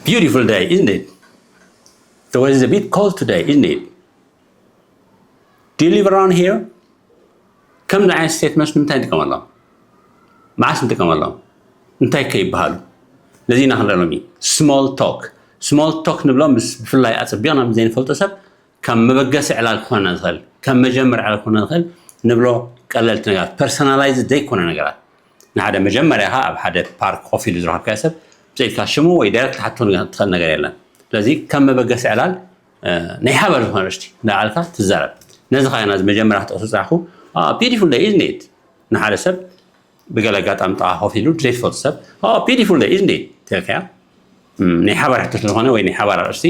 Beautiful day, isn't it? The weather is a bit cold today, isn't it? Do you live around here? ከምዚ ዓይነት statements ንምንታይ ንጥቀመሎም? መዓስ ንጥቀመሎም? እንታይ ከ ይበሃሉ? ነዚ ኢና ክንርኢ ሎሚ። Small talk. Small talk ንብሎም ምስ ብፍላይ ኣጸቢቕና ምስ ዘይንፈልጦ ሰብ ከም መበገሲ ዕላል ክኾነና ዝኽእል፣ ከም መጀመር ዕላል ክኾነና ዝኽእል ንብሎ ቀለልቲ ነገራት፣ personalized ዘይኮነ ነገራት። ንሓደ መጀመርያ ኣብ ሓደ ፓርክ ኮፍ ኢሉ ዝረኸብካዮ ሰብ ብፅኢልካ ሽሙ ወይ ዳይረክት ትሓቶ ትኽእል ነገር የለን። ስለዚ ከም መበገሲ ዕላል ናይ ሓባር ዝኾነ ርእስቲ እንዳዓልካ ትዛረብ። ነዚ ኸዓ ናዚ መጀመርያ ክጠቕሱ ዝፀናሕኩ beautiful day, isn't it? ንሓደ ሰብ ብገለ ኣጋጣሚ ጥቓ ኮፍ ኢሉ ዘይትፈልጡ ሰብ beautiful day, isn't it? ትልካያ ናይ ሓባር ሕቶ ስለዝኾነ ወይ ናይ ሓባር ኣርእስቲ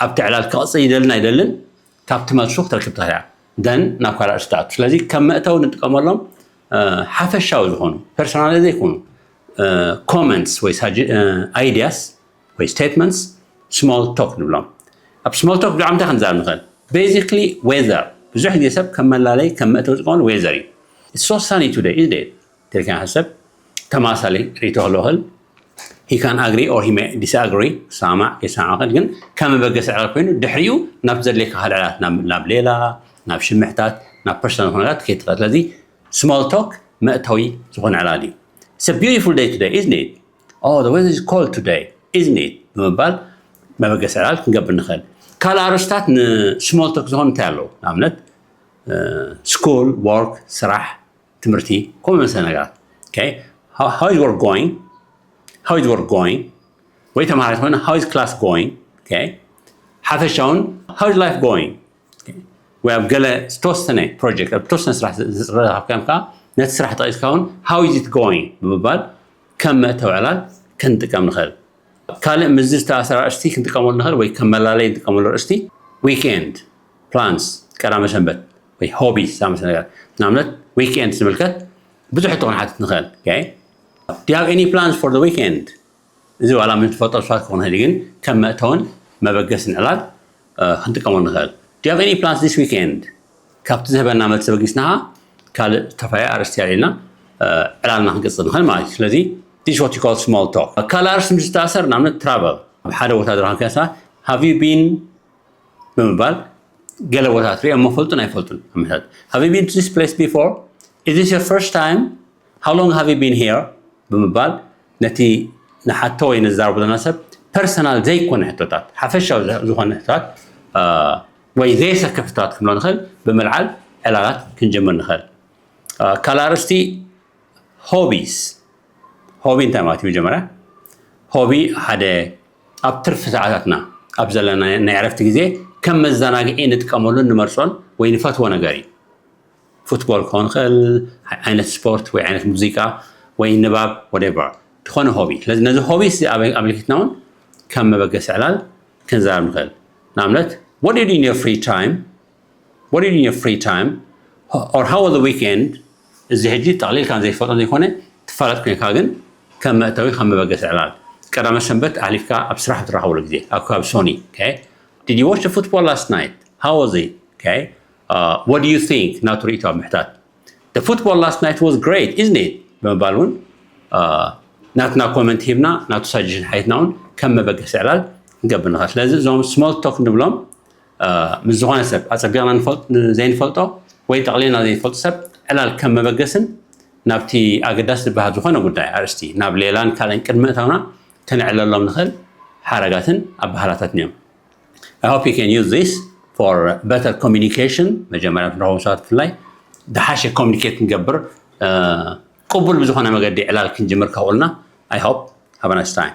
ኣብቲ ዕላል ክቕፅል ይደልን ኣይደልን ካብቲ መልሱ ክትረክብ ትኽእል እያ። ደን ናብ ካልእ ኣርእስቲ ትኣቱ። ስለዚ ከም መእተዊ ንጥቀመሎም ሓፈሻዊ ዝኾኑ personalized ዘይኮኑ comments ወይ ideas ወይ statements small talk ንብሎም። ኣብ small talk ብዛዕባ እንታይ ክንዛረብ ንኽእል? Basically weather። ብዙሕ ግዜ ሰብ ከም መላለይ ከም መእተዊ ዝጥቀመሉ weather እዩ። It's so sunny today, isn't it? ተልካ ሰብ ተማሳሊ ርእቶ ክህልዎ ይኽእል። He can agree or he may disagree። ክሰማማዕ ከይሰማማዕ ይኽእል፣ ግን ከም መበገሲ ዕላል ኮይኑ ድሕሪኡ ናብ ዘድልየካ ካልእ ዕላላት ናብ ሌላ ናብ ሽምሕታት ናብ personal ዝኾነ ዕላላት ክትከይድ ትኽእል። ስለዚ small talk መእተዊ ዝኾነ ዕላል እዩ። It's a beautiful day today, isn't it? Oh, the weather is cold today, isn't it? ብምባል መበገሲ ዕላል ክንገብር ንኽእል። ካልእ ኣርእስታት ን small talk ዝኾኑ እንታይ ኣለዉ? ንኣብነት school, work፣ ስራሕ፣ ትምህርቲ፣ ከምኡ መሰለ ነገራት። Okay? How, how is work going? How is work going? ወይ ተምሃራይ ዝኾነ how is class going? Okay? ሓፈሻውን how is life going? Okay? ወይ ኣብ ገለ ዝተወሰነ project ኣብ ዝተወሰነ ስራሕ ዝረኸብካዮም ከዓ ነቲ ስራሕ ጠቒስካ እውን how is it going ብምባል ከም መእተዊ ዕላል ክንጥቀም ንኽእል። ካልእ ምስዚ ዝተኣሰረ ኣርእስቲ ክንጥቀመሉ ንኽእል ወይ ከም መላለይ ንጥቀመሉ ኣርእስቲ weekend plans፣ ቀዳመ ሰንበት ወይ hobbies ዝኣመሰለ ነገር። ንኣብነት weekend ዝምልከት ብዙሕ ሕቶ ክንሓትት ንኽእል። Okay? Do you have any plans for the weekend? እዚ ዋላ ምን ትፈልጦ ሰባት ክኾን ይኽእል ግን ከም መእተውን መበገስን ዕላል ክንጥቀመሉ ንኽእል። Do you have any plans this weekend? ካብቲ ዝህበና መልሲ በጊስና ካልእ ዝተፈላለዩ ኣርእስቲ ኣልዒልና ዕላልና ክንቅጽል ንኽእል ማለት እዩ። ስለዚ this is what you call small talk። ካልእ ኣርእስቲ ምስ ዝተኣሰር ንኣብነት travel ኣብ ሓደ ቦታ ዝረኸብካዮ ሰባት have you been ብምባል ገለ ቦታታት ሪኦም መፈልጡን ኣይፈልጡን ኣመታት have you been to this place before? Is this your first time? How long have you been here? ብምባል ነቲ ንሓቶ ወይ ንዛረቦ ዘለና ሰብ personal ዘይኮነ ሕቶታት ሓፈሻዊ ዝኾነ ሕቶታት ወይ ዘየሰክፍ ሕቶታት ክንብሎ ንኽእል ብምልዓል ዕላላት ክንጅምር ንኽእል። ካልእ ኣርእስቲ hobbies። Hobby እንታይ ማለት እዩ? መጀመርያ hobby ሓደ ኣብ ትርፊ ሰዓታትና ኣብ ዘለና ናይ ዕረፍቲ ግዜ ከም መዘናግዒ ንጥቀመሉን ንመርጾን ወይ ንፈትዎ ነገር እዩ። ፉትቦል ክኸውን ይኽእል፣ ዓይነት ስፖርት ወይ ዓይነት ሙዚቃ ወይ ንባብ whatever ዝኾነ hobby። ስለዚ ነዚ hobby ኣመልኪትና እውን ከም መበገሲ ዕላል ክንዛረብ ንኽእል። ንኣብነት what do you do in your free time? What do you do in your free time? Or how was the weekend? እዚ ሕጂ ጠቕሊልካ ዘይፈልጦ ዘይኮነ ትፋለጥ ኮይንካ ግን ከም መእተዊ ከም መበገሲ ዕላል ቀዳመ ሰንበት ኣሕሊፍካ ኣብ ስራሕ ትራኸብሉ ግዜ ኣብ ከባቢ ሶኒ። Did you watch the football last night? How was it? What do you think? ናቱ ርእይቶ ኣብ ምሕታት The football last night was great, isn't it? ብምባል እውን ናትና ኮመንት ሂብና ናቱ ሳጀሽን ሓይትና እውን ከም መበገሲ ዕላል ክንገብር ንኽእል። ስለዚ እዞም small talk ንብሎም ምስ ዝኾነ ሰብ ኣጸቢቕና ዘይንፈልጦ ወይ ጠቕሊልና ዘይንፈልጦ ሰብ ዕላል ከም መበገስን ናብቲ ኣገዳሲ ዝበሃል ዝኾነ ጉዳይ ኣርእስቲ ናብ ሌላን ካልእን ቅድሚ ምእታውና ከነዕለሎም ንኽእል ሓረጋትን ኣበሃላታትን እዮም። I hope you can use this for better communication። መጀመርያ ንረኸቡ ሰባት ብፍላይ ዝሓሸ ኮሚኒኬት ንገብር ቅቡል ብዝኾነ መገዲ ዕላል ክንጅምር ከኽእሉና። I hope have a nice time።